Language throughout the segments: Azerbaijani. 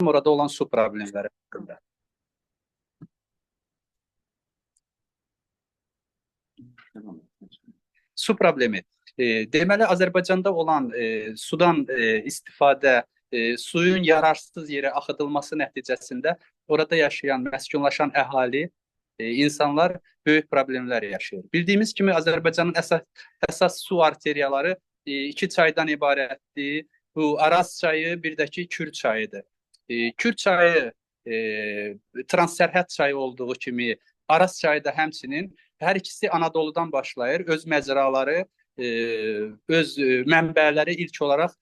Danışım orada olan su problemləri haqqında. Su problemi. Deməli, Azərbaycanda olan sudan istifadə, suyun yararsız yerə axıdılması nəticəsində orada yaşayan, məskunlaşan əhali, insanlar böyük problemlər yaşayır. Bildiyimiz kimi Azərbaycanın əsas su arteriyaları iki çaydan ibarətdir. Bu Araz çayı, bir də ki Kür çayıdır. Kür çayı transsərhəd çayı olduğu kimi Araz çayı da həmçinin hər ikisi Anadoludan başlayır. Öz məcraları, öz mənbələri ilk olaraq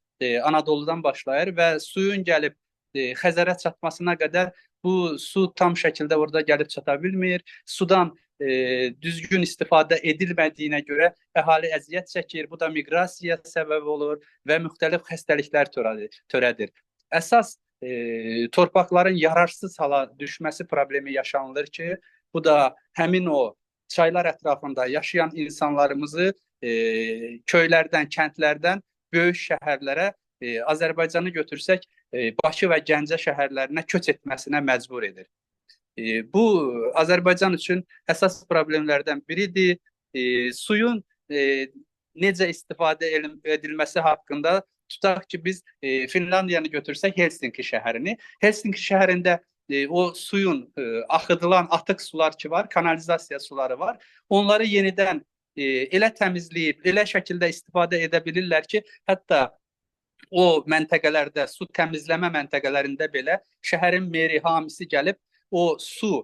Anadoludan başlayır və suyun gəlib Xəzərə çatmasına qədər bu su tam şəkildə orada gəlib çata bilmir. Sudan düzgün istifadə edilmədiyinə görə əhali əziyyət çəkir. Bu da miqrasiya səbəbi olur və müxtəlif xəstəliklər törədir. Əsas torpaqların yararsız hala düşməsi problemi yaşanılır ki, bu da həmin o çaylar ətrafında yaşayan insanlarımızı köylərdən, kəndlərdən böyük şəhərlərə, Azərbaycanı götürsək, Bakı və Gəncə şəhərlərinə köç etməsinə məcbur edir. Bu Azərbaycan üçün əsas problemlərdən biridir. Suyun necə istifadə edilməsi haqqında tutaq ki, biz Finlandiyanı götürsək, Helsinki şəhərini. Helsinki şəhərində o suyun axıdılan atıq sular ki var, kanalizasiya suları var. Onları yenidən elə təmizləyib, elə şəkildə istifadə edə bilirlər ki, hətta o məntəqələrdə, su təmizləmə məntəqələrində belə şəhərin meri hamisi gəlib o su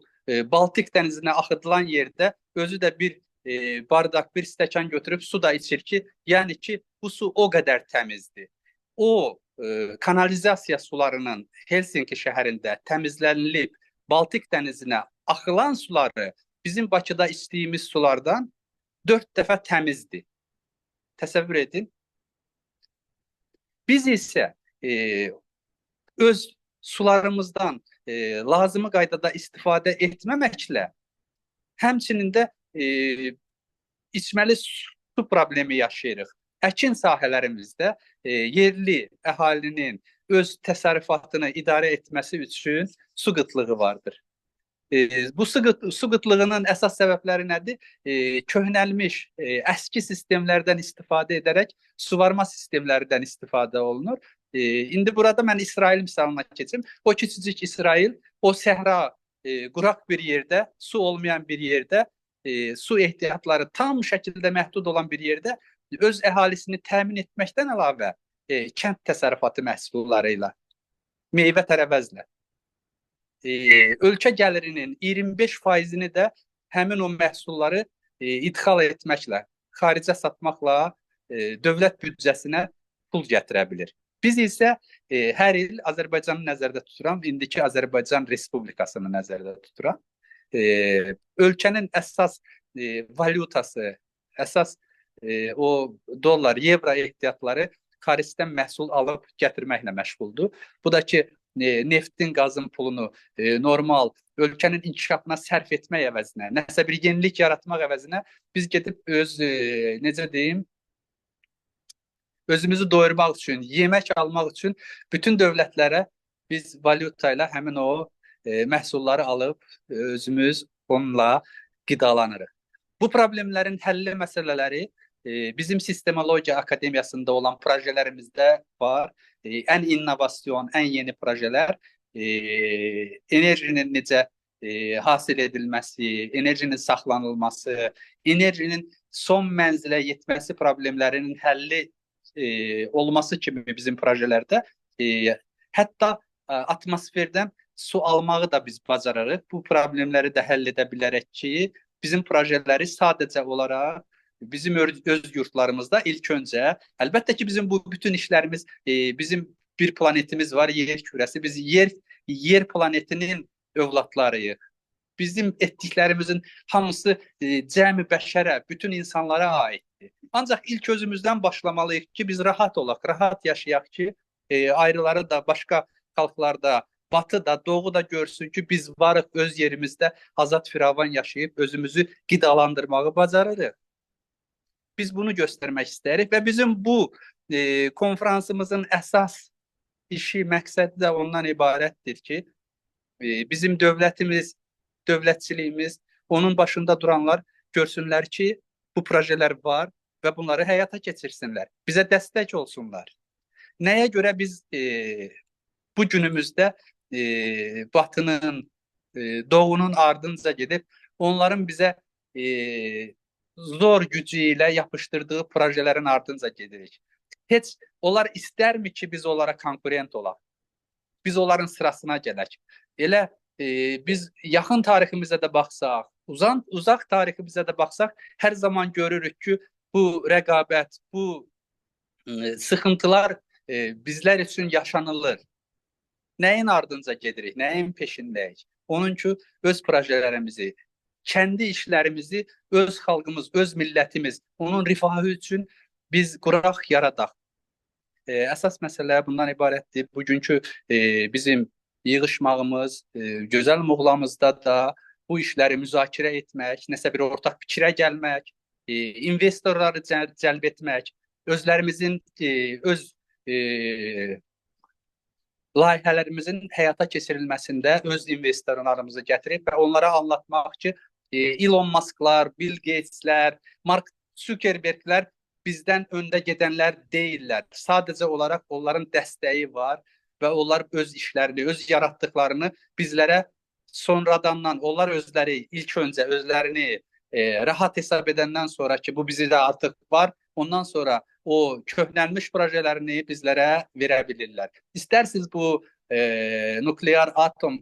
Baltik dənizinə axıdılan yerdə özü də bir bardaq, bir stəkan götürüb su da içir ki, yəni ki, bu su o qədər təmizdir. O kanalizasiya sularının Helsinki şəhərində təmizlənilib Baltik dənizinə axılan suları bizim Bakıda içdiyimiz sulardan 4 dəfə təmizdir. Təsəvvür edin. Biz isə öz sularımızdan lazımi qaydada istifadə etməməklə həmçinin də içməli su problemi yaşayırıq. Əkin sahələrimizdə yerli əhalinin öz təsərrüfatını idarə etməsi üçün su qıtlığı vardır. Bu su qıtlığının əsas səbəbləri nədir? Köhnəlmiş, əski sistemlərdən istifadə edərək suvarma sistemlərindən istifadə olunur. İndi burada mən İsrail misalına keçim. O kiçicik İsrail, o səhra, quraq bir yerdə, su olmayan bir yerdə, su ehtiyatları tam şəkildə məhdud olan bir yerdə öz əhalisini təmin etməkdən əlavə kənd təsərrüfatı məhsulları ilə, meyvə tərəvəzlə ölkə gəlirinin 25%-ni də həmin o məhsulları idxal etməklə, xaricə satmaqla dövlət büdcəsinə pul gətirə bilir. Biz isə hər il Azərbaycanı nəzərdə tuturam, indiki Azərbaycan Respublikasını nəzərdə tuturam. Ölkənin əsas valyutası, əsas o dollar, evro ehtiyatları xaricdən məhsul alıb gətirməklə məşğuldur. Bu da ki, neftin, qazın pulunu normal ölkənin inkişafına sərf etmək əvəzinə, nəsə bir yenilik yaratmaq əvəzinə biz gedib öz, necə deyim, özümüzü doyurmaq üçün, yemək almaq üçün bütün dövlətlərə biz valyuta ilə həmin o məhsulları alıb özümüz onunla qidalanırıq. Bu problemlərin həlli məsələləri bizim Sistemologiya Akademiyasında olan projələrimizdə var. Ən innovasyon, ən yeni projələr enerjinin necə hasil edilməsi, enerjinin saxlanılması, enerjinin son mənzilə yetməsi problemlərinin həlli olması kimi bizim projələrdə hətta atmosferdən su almağı da biz bacarırıq. Bu problemləri də həll edə bilərək ki, bizim projələri sadəcə olaraq bizim öz yurtlarımızda ilk öncə, əlbəttə ki, bizim bu bütün işlərimiz, bizim bir planetimiz var, yer kürəsi. Biz yer planetinin övladlarıyıq. Bizim etdiklərimizin hamısı cəmi bəşərə, bütün insanlara aiddir. Ancaq ilk özümüzdən başlamalıyıq ki, biz rahat olaq, rahat yaşayaq ki, ayrıları da, başqa xalqlar da, Batı da, Doğu da görsün ki, biz varıq öz yerimizdə azad firavan yaşayıb özümüzü qidalandırmağı bacarırıq. Biz bunu göstərmək istəyirik və bizim bu konfransımızın əsas işi, məqsədi də ondan ibarətdir ki, bizim dövlətimiz, dövlətçiliyimiz, onun başında duranlar görsünlər ki, bu projelər var və bunları həyata keçirsinlər. Bizə dəstək olsunlar. Nəyə görə biz bu günümüzdə Batının, Doğunun ardınca gedib onların bizə zor gücü ilə yapışdırdığı projelerin ardınca gedirik. Heç onlar istərmi ki, biz onlara konkurent olaq? Biz onların sırasına gələk. Elə biz yaxın tariximizə də baxsaq, uzaq tariximizə də baxsaq, hər zaman görürük ki, bu rəqabət, bu sıxıntılar bizlər üçün yaşanılır. Nəyin ardınca gedirik, nəyin peşindəyik? Onun ki, öz projelərimizi, kendi işlərimizi öz xalqımız, öz millətimiz, onun rifahı üçün biz quraq, yaradaq. Əsas məsələ bundan ibarətdir. Bugünkü bizim yığışmağımız, gözəl Muğlamızda da bu işləri müzakirə etmək, nəsə bir ortaq fikrə gəlmək, investorları cəlb etmək, özlərimizin öz layihələrimizin həyata keçirilməsində öz investorlarımızı gətirib və onlara anlatmaq ki, Elon Musk'lar, Bill Gates'lər, Mark Zuckerberg'lər bizdən öndə gedənlər deyillər. Sadəcə olaraq onların dəstəyi var və onlar öz işlərini, öz yaratdıqlarını bizlərə sonradandan, onlar özləri ilk öncə özlərini rahat hesab edəndən sonra ki, bu bizdə artıq var, ondan sonra o köhnəlmiş projelerini bizlərə verə bilirlər. İstərsiniz bu nuklear atom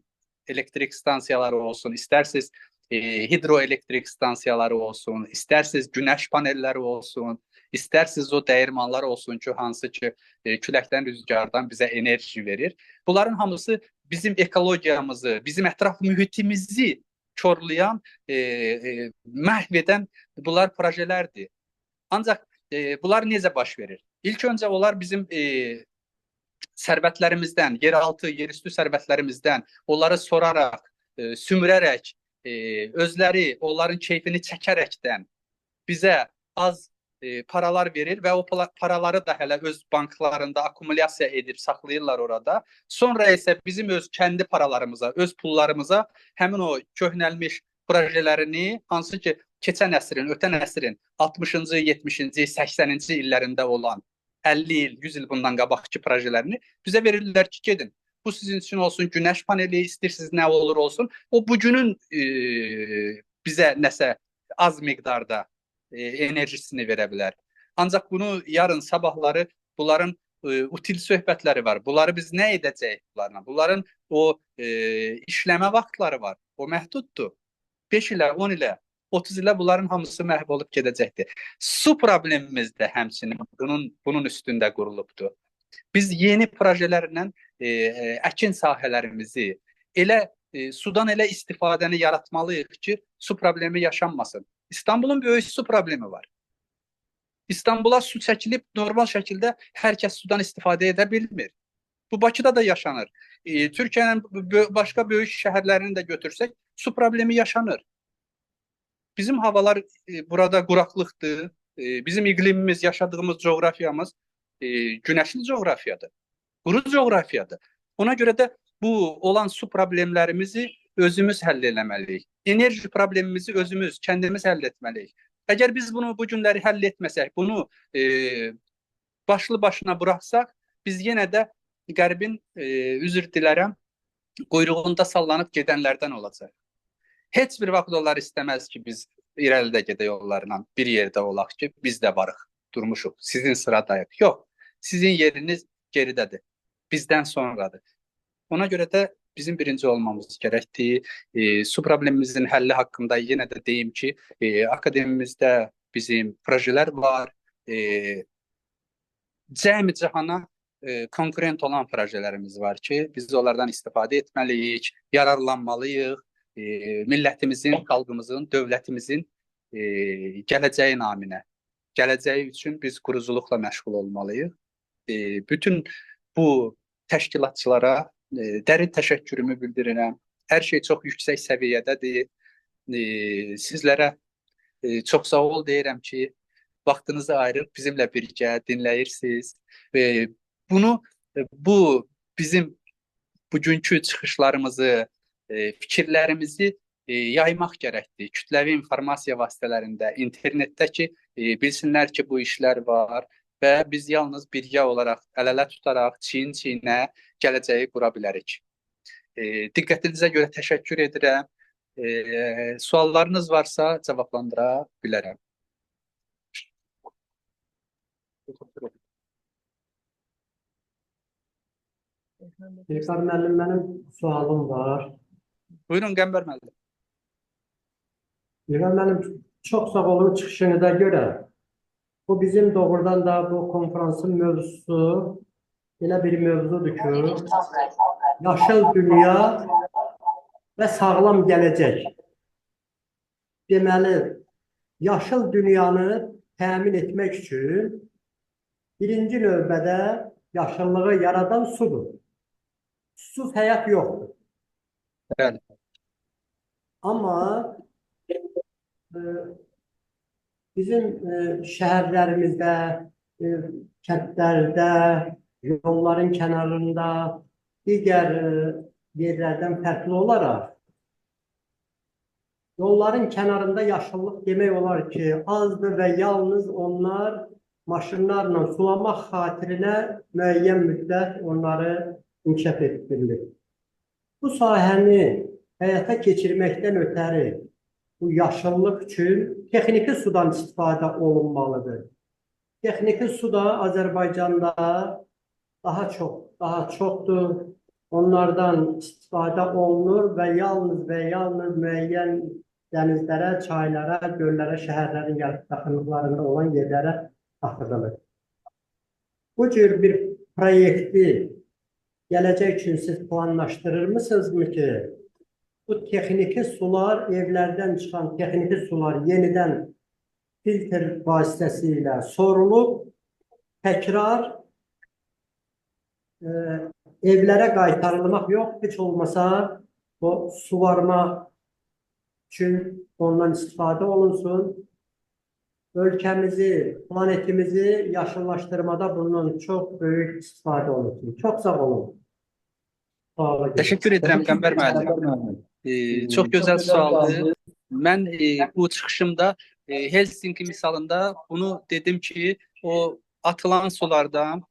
elektrik stansiyaları olsun, istərsiniz hidroelektrik stansiyaları olsun, istərsiniz günəş panelləri olsun, istərsiniz o dəyirmanlar olsun ki, hansı ki küləkdən, rüzgardan bizə enerji verir. Bunların hamısı bizim ekologiyamızı, bizim ətraf mühitimizi korlayan, məhv edən bunlar projelərdir. Ancaq bunlar necə baş verir? İlk öncə onlar bizim sərvətlərimizdən, yeraltı, yerüstü sərvətlərimizdən onları soraraq, sümürərək, özləri onların keyfini çəkərəkdən bizə az paralar verir və o paraları da hələ öz banklarında akkumulyasiya edib saxlayırlar orada. Sonra isə bizim öz kəndi paralarımıza, öz pullarımıza həmin o köhnəlmiş projelerini, hansı ki keçən əsrin, ötən əsrin 60-cı, 70-ci, 80-ci illərində olan 50 il, 100 il bundan qabaqki projelerini bizə verirlər ki, gedin. Bu sizin üçün olsun, günəş paneli, istəyirsiniz nə olur olsun. O bugünün bizə nəsə az miqdarda enerjisini verə bilər. Ancaq bunu yarın sabahları bunların util söhbətləri var. Bunları biz nə edəcəyik bunlarla? Bunların o işləmə vaxtları var. O məhduddur. 5 ilə, 10 ilə, 30 ilə bunların hamısı məhv olub gedəcəkdir. Su problemimiz də həmçinin bunun üstündə qurulubdur. Biz yeni projelərlə əkin sahələrimizi elə sudan elə istifadəni yaratmalıyıq ki, su problemi yaşanmasın. İstanbulun böyük su problemi var. İstanbula su çəkilib normal şəkildə hər kəs sudan istifadə edə bilmir. Bu Bakıda da yaşanır. Türkiyənin başqa böyük şəhərlərini də götürsək, su problemi yaşanır. Bizim havalar burada quraqlıqdır. Bizim iqlimimiz, yaşadığımız coğrafiyamız günəşli coğrafiyadır. Quru coğrafiyadır. Ona görə də bu olan su problemlərimizi özümüz həll eləməliyik. Enerji problemimizi özümüz, kəndimiz həll etməliyik. Əgər biz bunu bu günləri həll etməsək, bunu başlı başına buraxsaq, biz yenə də Qərbin, üzr dilərəm, quyruğunda sallanıb gedənlərdən olacaq. Heç bir vaxt onlar istəməz ki, biz irəlidə gedək onlarla, bir yerdə olaq ki, biz də varıq, durmuşuq, sizin sıradayıq. Yox, sizin yeriniz geridədir, bizdən sonradır. Ona görə də bizim birinci olmamız gərəkdir. Su problemimizin həlli haqqında yenə də deyim ki, akademimizdə bizim projelər var. Cəmi cahana konkurent olan projelərimiz var ki, biz onlardan istifadə etməliyik, yararlanmalıyıq. Millətimizin, xalqımızın, dövlətimizin gələcəyi naminə, gələcəyi üçün biz quruculuqla məşğul olmalıyıq. Bütün bu təşkilatçılara dərin təşəkkürümü bildirirəm. Hər şey çox yüksək səviyyədədir. Sizlərə çox sağ ol deyirəm ki, vaxtınızı ayırıb bizimlə birgə dinləyirsiniz. Bunu bu Bizim bugünkü çıxışlarımızı, fikirlərimizi yaymaq gərəkdir. Kütləvi informasiya vasitələrində, internetdə ki, bilsinlər ki, bu işlər var və biz yalnız birgə olaraq, əl-ələ tutaraq, çiyin-çiyinə gələcəyi qura bilərik. Diqqətinizə görə təşəkkür edirəm. Suallarınız varsa cavablandıra bilərəm. İlqar müəllim, mənim sualım var. Buyurun Qəmbər müəllim. İlqar müəllim, çox sağ olun çıxışınıza görə. Bu bizim doğrudan da bu konferansın mövzusu elə bir mövzudur ki, yaşıl dünya və sağlam gələcək. Deməli, yaşıl dünyanı təmin etmək üçün birinci növbədə yaşıllığı yaradan sudur. Susuz həyat yoxdur. Bəli. Amma bizim şəhərlərimizdə, kəndlərdə, yolların kənarında, digər yerlərdən fərqli olaraq yolların kənarında yaşıllıq demək olar ki, azdır və yalnız onlar maşınlarla sulamaq xatirinə müəyyən müddət onları inkişaf etdirilir. Bu sahəni həyata keçirməkdən ötəri bu yaşıllıq üçün texniki sudan istifadə olunmalıdır. Texniki su da Azərbaycanda daha çoxdur. Onlardan istifadə olunur və yalnız müəyyən dənizlərə, çaylara, göllərə, şəhərlərin yaxınlıqlarında olan yerlərə axıdılır. Bu cür bir proyekti gələcək üçün siz planlaşdırırmısınızmı ki, bu texniki sular, evlərdən çıxan texniki sular yenidən filtr vasitəsilə sorulub, təkrar evlərə qaytarılmaq yox, heç olmasa o suvarma üçün ondan istifadə olunsun. Ölkəmizi, planetimizi yaşıllaşdırmada bundan çox böyük istifadə olunsun. Çox sağ olun. Təşəkkür edirəm Qəmbər müəllim. Çox gözəl sualdır. Mən bu çıxışımda Helsinki misalında bunu dedim ki, o atılan sulardan,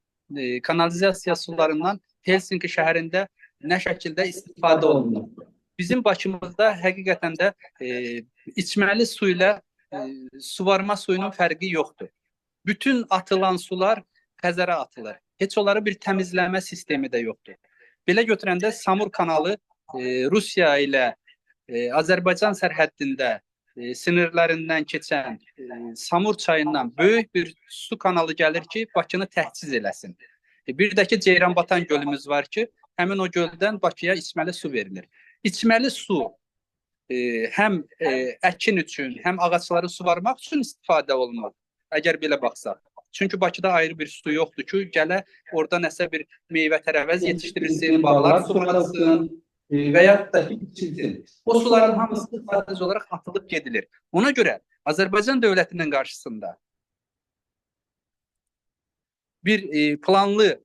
kanalizasiya sularından Helsinki şəhərində nə şəkildə istifadə olunur. Bizim Bakımızda həqiqətən də içməli su ilə suvarma suyunun fərqi yoxdur. Bütün atılan sular Xəzərə atılır. Heç onları bir təmizləmə sistemi də yoxdur. Belə götürəndə Samur kanalı Rusiya ilə Azərbaycan sərhəddində sınırlarından keçən Samur çayından böyük bir su kanalı gəlir ki, Bakını təchiz eləsin. Bir də ki, Ceyranbatan gölümüz var ki, həmin o göldən Bakıya içməli su verilir. İçməli su həm əkin üçün, həm ağacları suvarmaq üçün istifadə olunur. Əgər belə baxsaq. Çünki Bakıda ayrı bir su yoxdur ki, gələ orada nəsə bir meyvə tərəvəz yetişdirilsin, bağlar suvarılsın və yaxud da ki, içilsin. O suların hamısı sadəcə olaraq atılıb gedilir. Ona görə Azərbaycan dövlətinin qarşısında bir planlı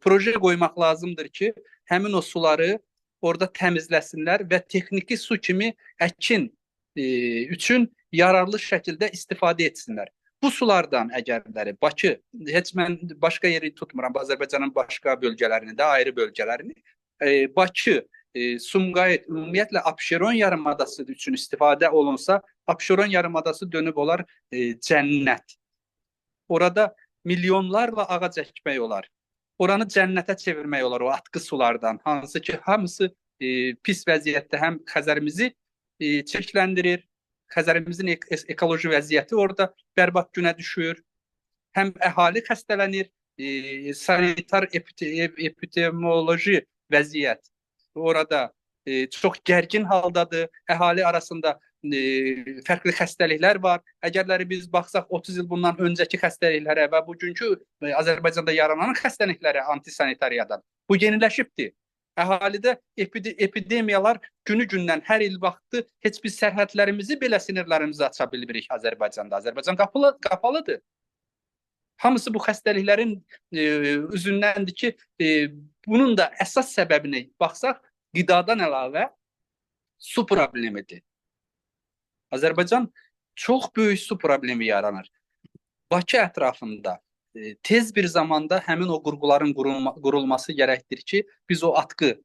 proje qoymaq lazımdır ki, həmin o suları orada təmizləsinlər və texniki su kimi əkin üçün yararlı şəkildə istifadə etsinlər. Bu sulardan əgərləri Bakı, heç mən başqa yeri tutmuram, Azərbaycanın başqa bölgələrini də, ayrı bölgələrini, Bakı, Sumqayıt, ümumiyyətlə Abşeron yarımadası üçün istifadə olunsa, Abşeron yarımadası dönüb olar cənnət. Orada milyonlarla ağac əkmək olar. Oranı cənnətə çevirmək olar o atqı sulardan, hansı ki, hamısı pis vəziyyətdə həm Xəzərimizi çirkləndirir, Xəzərimizin ekoloji vəziyyəti orada bərbad günə düşür, həm əhali xəstələnir, sanitar epidemioloji vəziyyət orada çox gərgin haldadır, əhali arasında fərqli xəstəliklər var. Əgərləri biz baxsaq 30 il bundan öncəki xəstəliklərə və bugünkü Azərbaycanda yaranan xəstəliklərə antisanitariyadan, bu yeniləşibdir. Əhalidə epidemiyalar günü-gündən hər il vaxtı heç biz sərhədlərimizi belə sınırlarımızı aça bilmirik Azərbaycanda. Azərbaycan qapalıdır. Hamısı bu xəstəliklərin üzündəndir ki, Bunun da əsas səbəbini baxsaq, qidadan əlavə su problemidir. Azərbaycan çox böyük su problemi yaranır. Bakı ətrafında tez bir zamanda həmin o qurğuların qurulması gərəkdir ki, biz o atqı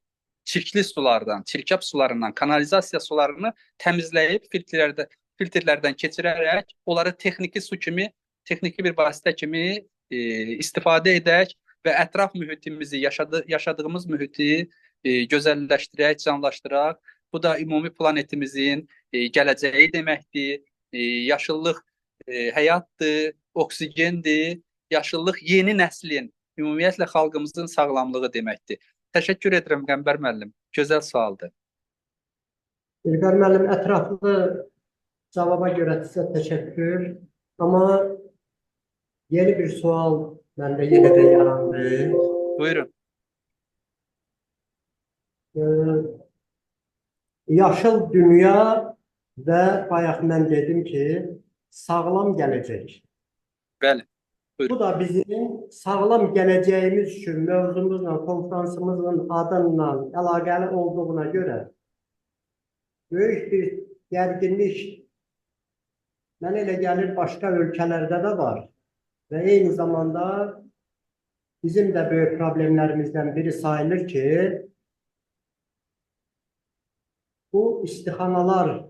çirkli sulardan, çirkab sularından, kanalizasiya sularını təmizləyib filtrlərdən keçirərək onları texniki su kimi, texniki bir vasitə kimi istifadə edək və ətraf mühitimizi, yaşadığımız mühiti gözəlləşdirək, canlaşdıraq. Bu da ümumi planetimizin gələcəyi deməkdir. Yaşıllıq həyatdır, oksigendir. Yaşıllıq yeni nəslin, ümumiyyətlə xalqımızın sağlamlığı deməkdir. Təşəkkür edirəm Qəmbər müəllim. Gözəl sualdır. İlqar müəllim, ətraflı cavaba görə sizə təşəkkür. Amma yeni bir sual məndə yenə də yarandı. Buyurun. Yaşıl dünya və bayaq mən dedim ki, sağlam gələcək. Bəli. Buyurun. Bu da bizim sağlam gələcəyimiz üçün mövzumuzla, konfransımızın adıyla əlaqəli olduğuna görə böyük bir gərginlik mənə elə gəlir başqa ölkələrdə də var və eyni zamanda bizim də böyük problemlərimizdən biri sayılır ki, bu istixanalar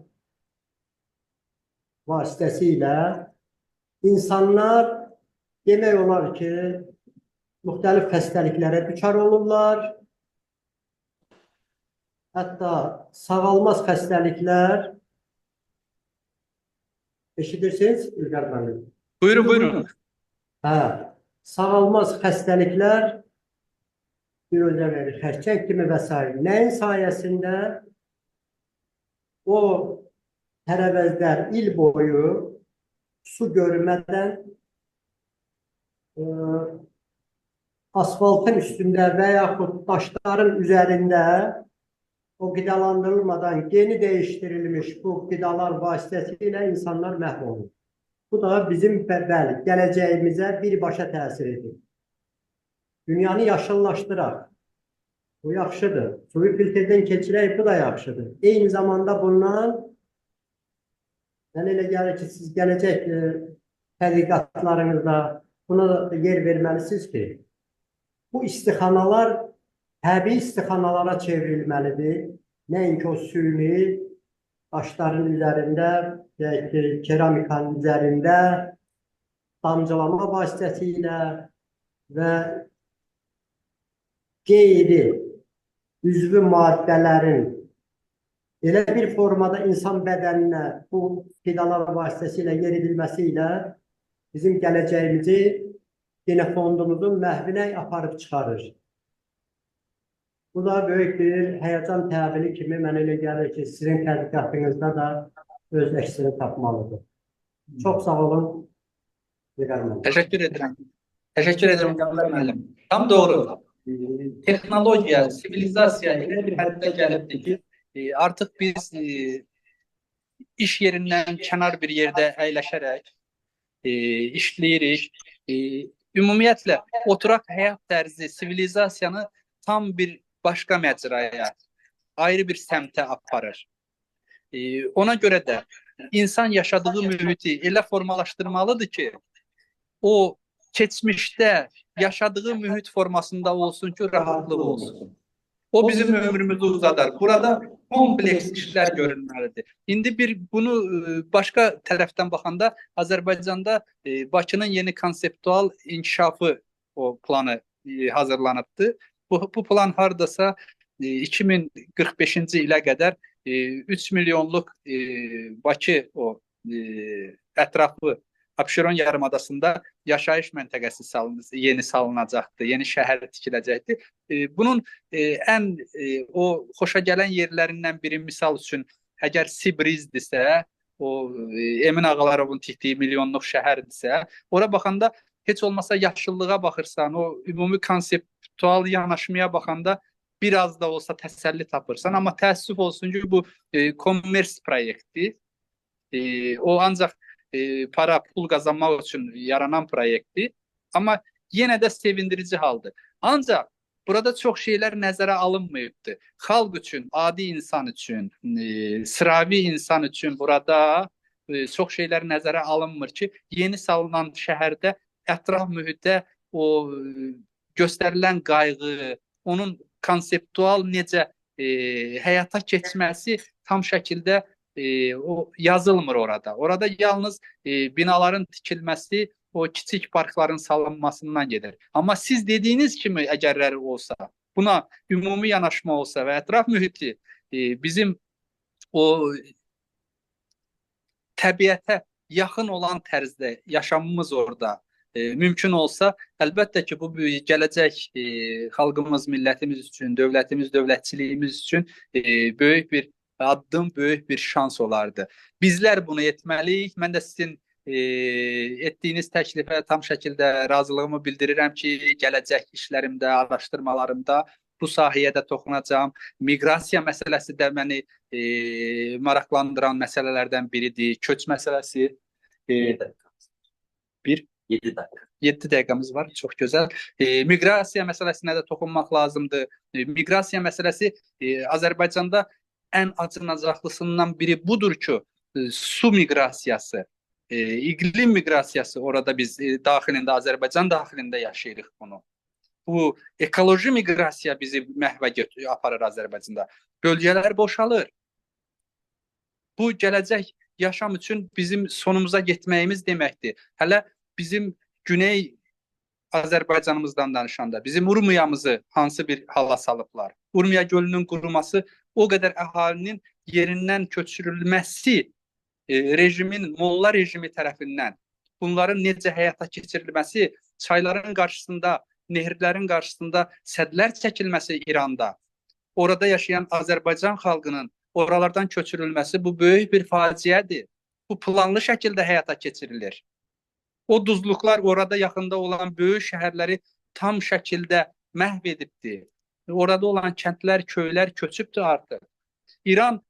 vasitəsilə insanlar demək olar ki, müxtəlif xəstəliklərə düçar olurlar. Hətta sağalmaz xəstəliklər eşidirsiniz İlqar müəllim? Buyurun, buyurun. Hə, sağalmaz xəstəliklər bir özə verir, xərçəng kimi və sair. Nəyin sayəsində o tərəvəzlər il boyu su görmədən asfaltın üstündə və yaxud daşların üzərində o qidalandırılmadan geni değiştirilmiş bu qidalar vasitəsilə insanlar məhv olur. Bu da bizim bəli, gələcəyimizə birbaşa təsir edir. Dünyanı yaşıllaşdıraq. Bu yaxşıdır. Suyu filtrdən keçirək, bu da yaxşıdır. Eyni zamanda bundan mənə elə gəlir ki, siz gələcək tədqiqatlarınızda buna da yer verməlisiniz ki, bu istixanalar təbii istixanalara çevrilməlidir. Nəinki o süni daşların üzərində, deyək ki, keramikanın üzərində damcılama vasitəsilə və qeyri üzvü maddələrin elə bir formada insan bədəninə bu qidalar vasitəsilə yeridilməsi ilə bizim gələcəyimizi genofondumuzun məhvinə aparıb çıxarır. Bu da böyük bir həyəcan təbili kimi mənə elə gəlir ki, sizin tədqiqatınızda da öz əksini tapmalıdır. Çox sağ olun. Təşəkkür edirəm. Təşəkkür edirəm Qəmbər müəllim. Tam doğru. Texnologiya, sivilizasiya elə bir həddə gəlibdir ki, artıq biz iş yerindən kənar bir yerdə əyləşərək işləyirik. Ümumiyyətlə oturaq həyat tərzi sivilizasiyanı tam bir başqa məcraya, ayrı bir səmtə aparır. Ona görə də insan yaşadığı mühiti elə formalaşdırmalıdır ki, o keçmişdə yaşadığı mühit formasında olsun ki, rahatlıq olsun. O bizim ömrümüzü uzadar. Burada kompleks işlər görünməlidir. İndi bir bunu başqa tərəfdən baxanda Azərbaycanda Bakının yeni konseptual inkişafı o planı hazırlanıbdır. Bu plan hardasa 2045-ci ilə qədər 3 milyonluq Bakı o ətrafı Abşeron yarımadasında yaşayış məntəqəsi yeni salınacaqdır, yeni şəhər tikiləcəkdir. Bunun ən o xoşa gələn yerlərindən biri misal üçün əgər Sibrizdirsə, o Emin Ağalarovun tikdiyi milyonluq şəhərdirsə, ora baxanda heç olmasa yaşıllığa baxırsan, o ümumi konseptual yanaşmaya baxanda biraz da olsa təsəlli tapırsan. Amma təəssüf olsun ki, bu kommers proyektdir. O ancaq para, pul qazanmaq üçün yaranan proyektdir. Amma yenə də sevindirici haldır. Ancaq Burada çox şeylər nəzərə alınmayıbdır. Xalq üçün, adi insan üçün, sıravi insan üçün burada çox şeylər nəzərə alınmır ki, yeni salınan şəhərdə ətraf mühitə o göstərilən qayğı, onun konseptual necə həyata keçməsi tam şəkildə o yazılmır orada. Orada yalnız binaların tikilməsi, o kiçik parkların salınmasından gedir. Amma siz dediyiniz kimi əgərləri olsa, buna ümumi yanaşma olsa və ətraf mühiti bizim o təbiətə yaxın olan tərzdə yaşamımız orada mümkün olsa, əlbəttə ki, bu gələcək xalqımız, millətimiz üçün, dövlətimiz, dövlətçiliyimiz üçün böyük bir addım, böyük bir şans olardı. Bizlər bunu etməliyik. Mən də sizin etdiyiniz təklifə tam şəkildə razılığımı bildirirəm ki, gələcək işlərimdə, araşdırmalarımda bu sahəyə də toxunacağam. Miqrasiya məsələsi də məni maraqlandıran məsələlərdən biridir. Köç məsələsi. 7 dəqiqə. 7 dəqiqəmiz var, çox gözəl. Miqrasiya məsələsinə də toxunmaq lazımdır. Miqrasiya məsələsi Azərbaycanda ən acınacaqlısından biri budur ki, su miqrasiyası, iqlim miqrasiyası orada biz daxilində, Azərbaycan daxilində yaşayırıq bunu. Bu ekoloji miqrasiya bizi məhvə aparır Azərbaycanda. Bölgələr boşalır. Bu gələcək yaşam üçün bizim sonumuza getməyimiz deməkdir. Hələ bizim Güney Azərbaycanımızdan danışanda bizim Urmiyamızı hansı bir hala salıblar? Urmiya gölünün quruması o qədər əhalinin yerindən köçürülməsi rejimin, molla rejimi tərəfindən bunların necə həyata keçirilməsi, çayların qarşısında, nehirlərin qarşısında sədlər çəkilməsi İranda, orada yaşayan Azərbaycan xalqının oralardan köçürülməsi bu böyük bir faciədir. Bu planlı şəkildə həyata keçirilir. O duzluqlar orada yaxında olan böyük şəhərləri tam şəkildə məhv edibdir. Orada olan kəndlər, köylər köçübdür artıq. İran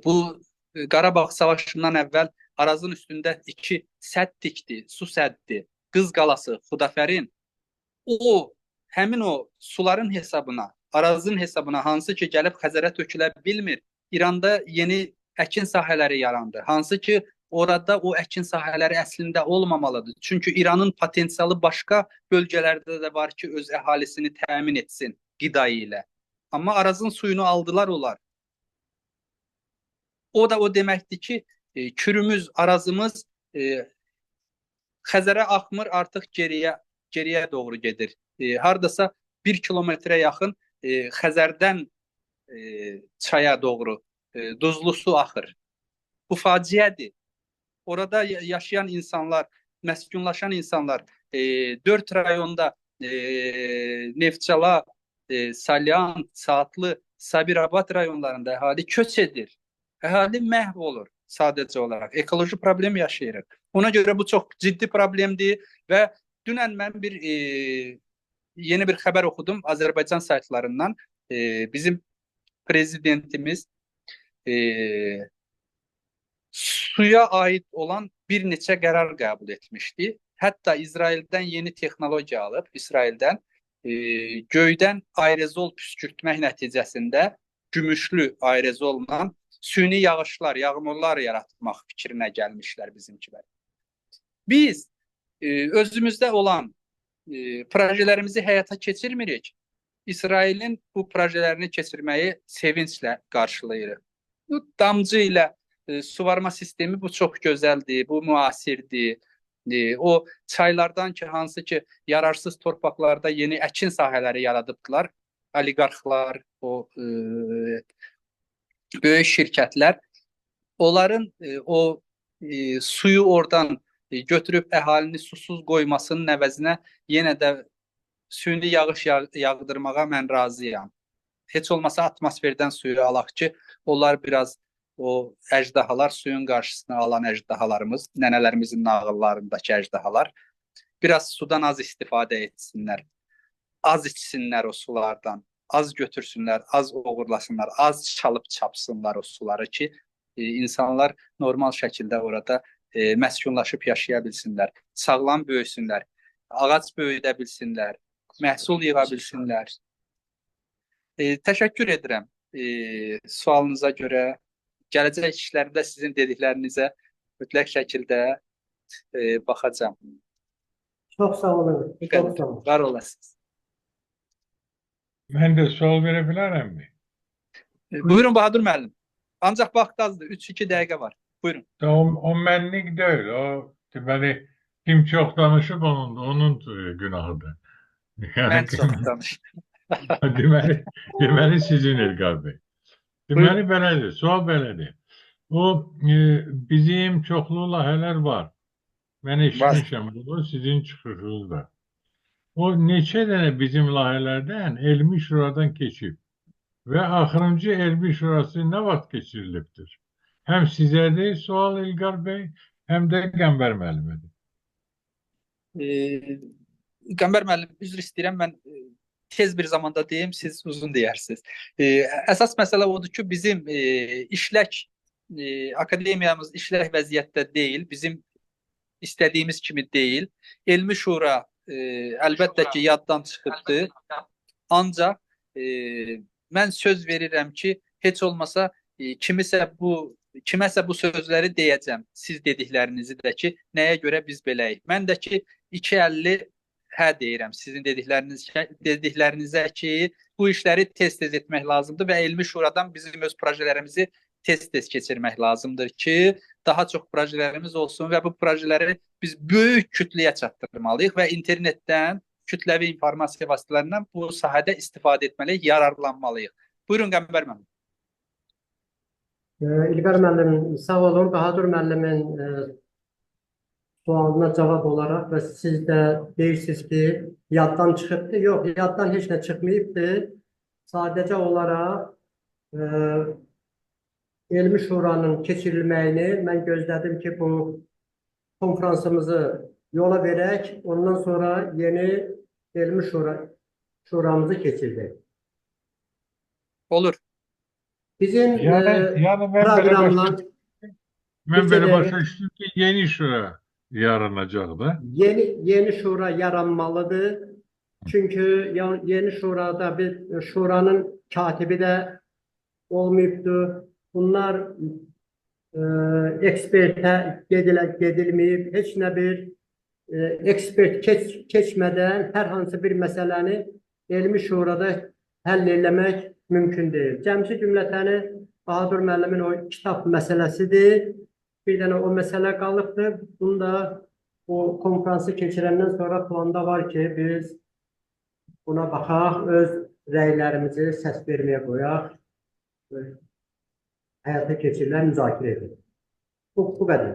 bu Qarabağ savaşından əvvəl Arazın üstündə 2 sədd tikdi, su səddi. Qız Qalası, Xudafərin. O, həmin o suların hesabına, Arazın hesabına hansı ki gəlib Xəzərə tökülə bilmir. İranda yeni əkin sahələri yarandı. Hansı ki orada o əkin sahələri əslində olmamalıdır. Çünki İranın potensialı başqa bölgələrdə də var ki, öz əhalisini təmin etsin qida ilə. Amma Arazın suyunu aldılar onlar. O da o deməkdir ki, kürümüz, Arazımız Xəzərə axmır, artıq geriyə doğru gedir. Hardasa 1 kilometrə yaxın Xəzərdən çaya doğru duzlu su axır. Bu faciədir. Orada yaşayan insanlar, məskunlaşan insanlar 4 rayonda Neftçala, Salyan, Saatlı, Sabirabad rayonlarında əhali köç edir. Əhali məhv olur sadəcə olaraq. Ekoloji problem yaşayırıq. Ona görə bu çox ciddi problemdir və dünən mən bir yeni bir xəbər oxudum Azərbaycan saytlarından. Bizim prezidentimiz suya aid olan bir neçə qərar qəbul etmişdi. Hətta İsraildən yeni texnologiya alıb, İsraildən göydən aerozol püskürtmək nəticəsində gümüşlü aerozolla süni yağışlar, yağmurlar yaratmaq fikrinə gəlmişlər bizimkilər. Biz özümüzdə olan projelərimizi həyata keçirmirik. İsrailin bu projələrini keçirməyi sevinclə qarşılayırıq. Bu damcı ilə suvarma sistemi bu çox gözəldir, bu müasirdir. O çaylardan ki, hansı ki yararsız torpaqlarda yeni əkin sahələri yaradıbdılar. Oliqarxlar, o böyük şirkətlər, onların o suyu oradan götürüb əhalini susuz qoymasının əvəzinə yenə də süni yağış yağdırmağa mən razıyam. Heç olmasa atmosferdən suyu alaq ki, onlar biraz o əjdahalar, suyun qarşısını alan əjdahalarımız, nənələrimizin nağıllarındakı əjdahalar biraz sudan az istifadə etsinlər. Az içsinlər o sulardan, az götürsünlər, az oğurlasınlar, az çalıb çapsınlar o suları ki, insanlar normal şəkildə orada məskunlaşıb yaşaya bilsinlər, sağlam böyüsünlər, ağac böyüdə bilsinlər, məhsul yığa bilsinlər. Təşəkkür edirəm sualınıza görə. Gələcək işlərimdə sizin dediklərinizə mütləq şəkildə baxacağam. Çox sağ olun. Bu Çox qədər. sağ olun. Var olasınız. Mən də sual verə bilərəmmi? Buyurun Bahadur müəllim. Ancaq vaxt azdır. 3-2 dəqiqə var. Buyurun. O mənlik deyil. O deməli kim çox danışıb onun günahıdır. Yəni Mən çox danışdım. Deməli sizin İlqar bəy. Deməli belədir, sual belədir. O bizim çoxlu layihələr var. Mən eşitmişəm bunu sizin çıxışınızda. O neçə dənə bizim layihələrdən Elmi Şuradan keçib və axırıncı Elmi Şurası nə vaxt keçirilibdir? Həm sizədir sual İlqar bəy, həm də Qəmbər müəllimədir. Qəmbər müəllim, üzr istəyirəm, mən tez bir zamanda deyim, siz uzun deyərsiniz. Əsas məsələ odur ki, bizim işlək akademiyamız işlək vəziyyətdə deyil, bizim istədiyimiz kimi deyil. Elmi Şura əlbəttə ki, yaddan çıxıbdır. Ancaq mən söz verirəm ki, heç olmasa kiməsə bu sözləri deyəcəm. Siz dediklərinizi də ki, nəyə görə biz beləyik. Mən də ki, iki əlli hə deyirəm sizin dediklərinizə ki, bu işləri tez-tez etmək lazımdır və Elmi Şuradan bizim öz projelərimizi tez-tez keçirmək lazımdır ki, daha çox projelərimiz olsun və bu projeləri biz böyük kütləyə çatdırmalıyıq və internetdən, kütləvi informasiya vasitələrindən bu sahədə istifadə etməliyik, yararlanmalıyıq. Buyurun Qəmbər müəllim. İlqar müəllim, sağ olun. Bahadur müəllimin sualına cavab olaraq və siz də deyirsiniz ki, yaddan çıxıbdır. Yox, yaddan heç nə çıxmayıbdır. Sadəcə olaraq Elmi Şuranın keçirilməyini mən gözlədim ki, bu konfransımızı yola verək, ondan sonra yeni Elmi Şuramızı keçirdək. Olur. Bizim Yəni mən belə proqramlar mən belə başa düşdüm ki, yeni şura yaranacaq da. Yeni şura yaranmalıdır. Çünki yeni şurada bir şuranın katibi də olmayıbdır. Bunlar ekspertə gedilməyib. Heç nə bir ekspert keçmədən hər hansı bir məsələni Elmi Şurada həll eləmək mümkün deyil. Cəmsi cümlətəni Bahadur müəllimin o kitab məsələsidir. Bir dənə o məsələ qalıbdır. Bunu da o konfransı keçirəndən sonra planda var ki, biz buna baxaq, öz rəylərimizi səs verməyə qoyaq, həyata keçirilən müzakirə edək. Bu qədər.